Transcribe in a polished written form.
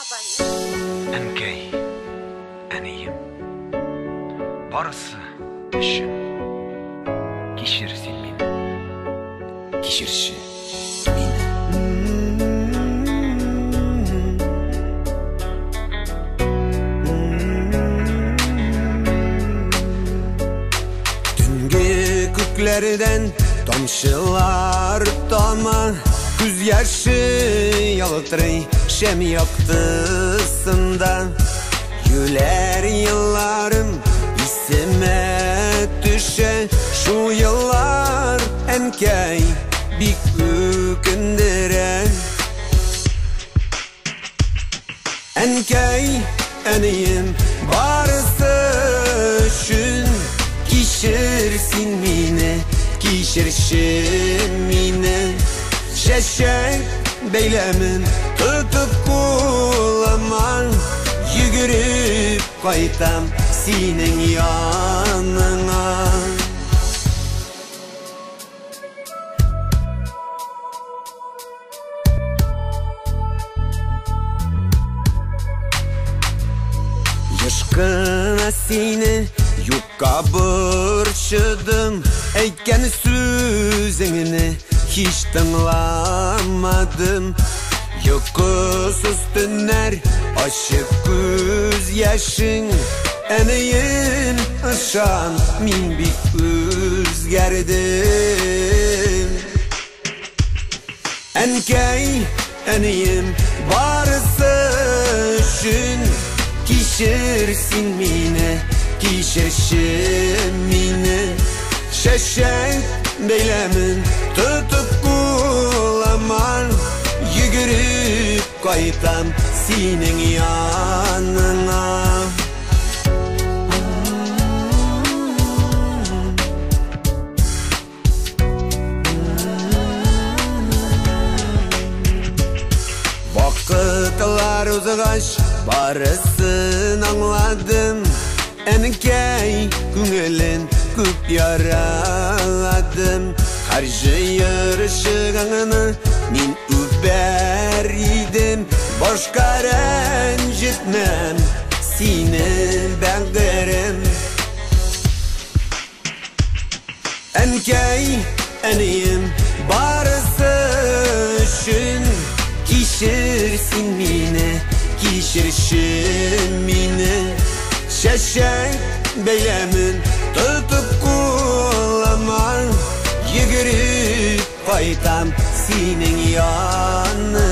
Әнкәй, әнием, барысы өчен кичер син мине, кичерче мине. Төнге күкләрдән тамчылар тама, күз яше ялтырый шәм яктысында. Юләр елларым исемә төшә, шул еллар, әнкәй, бик үкендерә. Әнкәй, әнием, барысы өчен кичер син мине, кичерче мине. Чәчәк бәйләмен тотып кулыма, йөгереп кайтам синең яныңа. Еш кына сине юкка борчыдым, әйткән сүзеңне һич тыңламадым. Йокысыз төннәр, ачы күз яшең, әнием, ышан, мин бик үзгәрдем. Әнкәй, әнием, барысы өчен кичер син мине, кичерче мине. Чәчәк бәйләмен тотып кулыма, йөгереп кайтам синең яныңа. Вакытлар узгач, барысын аңладым. Әнкәй күңелен күп яраладым. Һәр җыерчыгыңны мин үбәр идем. Башка рәнҗетмәм сине, бәгырем. Әнкәй, әнием, барысы өчен кичер син мине, кичерче мине. Чәчәк бәйләмен тотып кулыма, йөгереп кайтам синең яныңа.